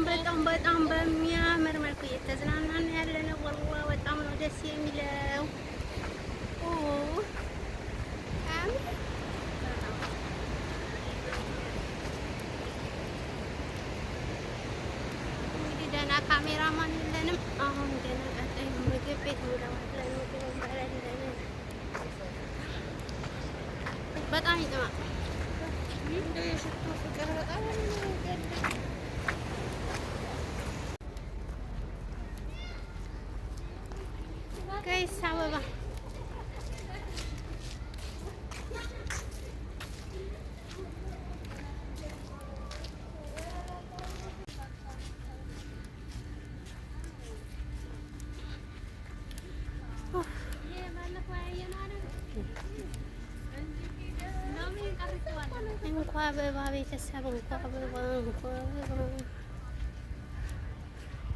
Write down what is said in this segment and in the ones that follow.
በጣም በጣም በሚያምር መልኩ እየተዝናናን ያለ ነው። ወላሂ በጣም ነው ደስ የሚለው። እንግዲህ ደህና ካሜራማን የለንም። አሁን ገና ቀጣይ ምግብ ቤት እንገባለን። ምግብ እንበላለን። በጣም ይጥማል። እንደው የሽቶ ፍቅር በጣም ነው። Guys፣ አበባ። እንኳ አበባ ቤተሰብ፣ እንኳ አበባ፣ እንኳ አበባ።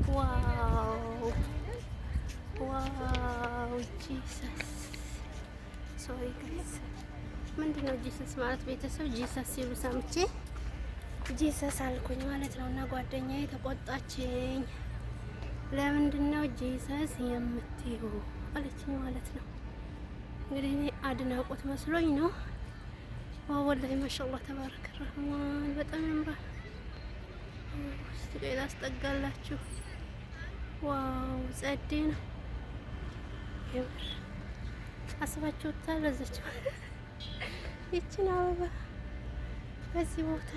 Wow, wow, Jesus, sorry guys። ምንድን ነው Jesus ማለት ቤተሰብ? Jesus ሲሉ ሰምቼ Jesus አልኩኝ ማለት ነው። እና ጓደኛዬ ተቆጣችኝ። ለምንድን ነው Jesus የምትይው አለችኝ ማለት ነው። እንግዲህ እኔ አድናቆት መስሎኝ ነው። Wow፣ ወላሂ ማሻአላህ ተባረከ ረህማን፣ በጣም ያምራል። እስቲ ቆይ ላስጠጋላችሁ። Wow፣ ጸዴ ነው የምር፣ አስባችሁታል? በዛች ይችን አበባ በዚህ ቦታ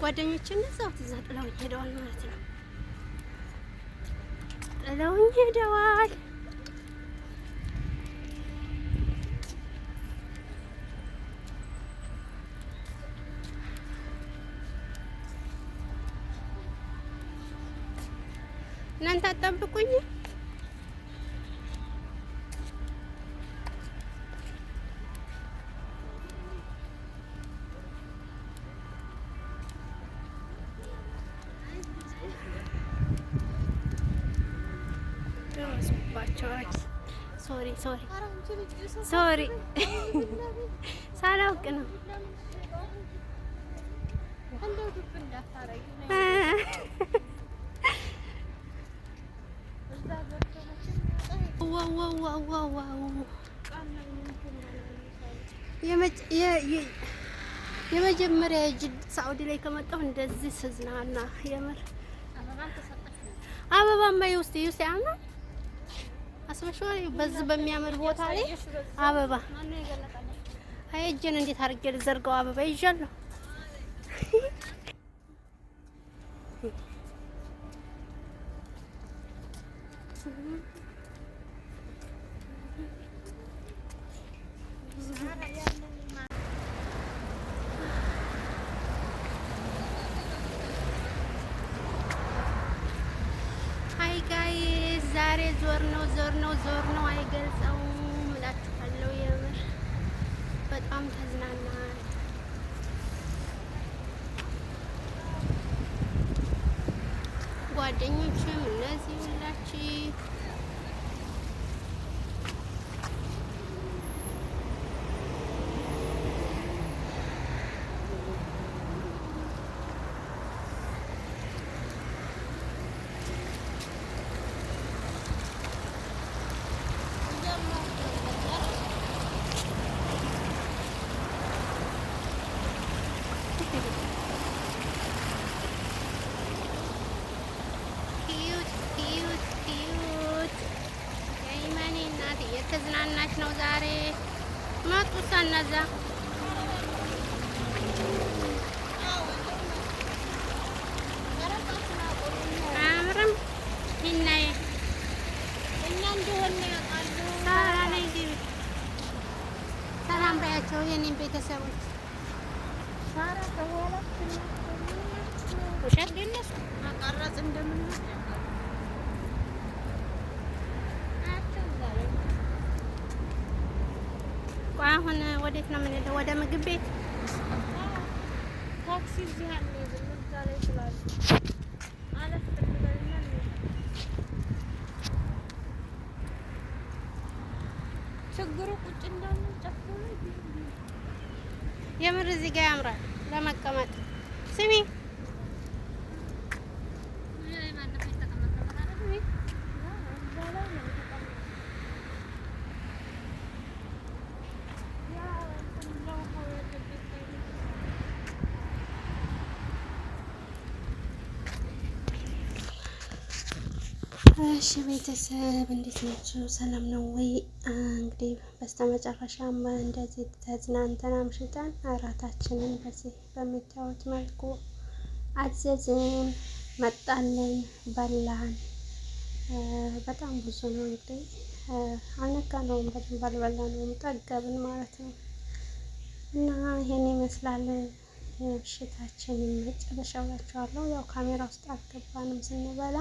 ጓደኞች እነዛው እዛ ጥለውኝ ሄደዋል ማለት ነው። ጥለውኝ ሄደዋል። እናንተ አጠብቁኝ። ደረሱባቸው። Sorry, sorry, sorry፣ ሳላውቅ ነው። እንደው ዱብ እንዳታረጊ። እዛ ገብቶ መቼም Wow, wow, wow, wow! የመጀመሪያ የጅድ ሳኡዲ ላይ ከመጣሁ እንደዚህ ስዝናና የምር። አበባማ ውስጥ ውስጥ ያምራል። አስበሽዋል? በዚህ በሚያምር ቦታ ላይ አበባ። አይ፣ እጄን እንዴት አድርጌ ልዘርገው? አበባ ይዣለሁ። Hi guys፣ ዛሬ ዞር ነው፣ ዞር ነው፣ ዞር ነው፣ አይገልጸውም እላችኋለሁ። የምር በጣም ተዝናናል። ጓደኞችም እነዚህ ሁላችሁ። Cute, cute, cute። የኢማኔ እናት እየተዝናናች ነው ዛሬ። መጡሳ እነዛ። አያምርም? ሂናዬ። እኛ እንደሆነ ያውቃሉ። ሳራ ነይ ግቢ። ሰላም በያቸው የኔን ቤተሰቦች። ሳራ ከኋላ። ውሸት። መቀረጽ እንደምንወድ ያውቃሉ። አያቸው እዛ ላይ። ቆይ፣ አሁን ወዴት ነው የምንሄደው? ወደ ምግብ ቤት። ታክሲ እዚህ አንይዝም፣ እዛ ላይ ስላሉ አለፍ እንበልና እንሄዳለን። ችግሩ ቁጭ እንዳልን ጨፍሮ የምር እዚህ ጋር ያምራል። ለመቀመጥ። ስሚ፣ እሺ ቤተሰብ እንዴት ናችሁ? ሰላም ነው ወይ? እንግዲህ በስተመጨረሻም እንደዚህ ተዝናንተን አምሽተን እራታችንን በዚህ በምታዩት መልኩ አዘዝን፣ መጣልን፣ በላን። በጣም ብዙ ነው እንግዲህ አልነካነውም፣ በደንብ አልበላነውም፣ ጠገብን ማለት ነው። እና ይሄን ይመስላል ምሽታችንን መጨረሻ እላችኋለሁ። ያው ካሜራ ውስጥ አልገባንም ስንበላ፣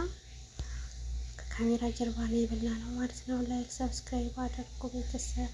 ከካሜራ ጀርባ ነው የበላነው ማለት ነው። Like subscribe አድርጉ ቤተሰብ።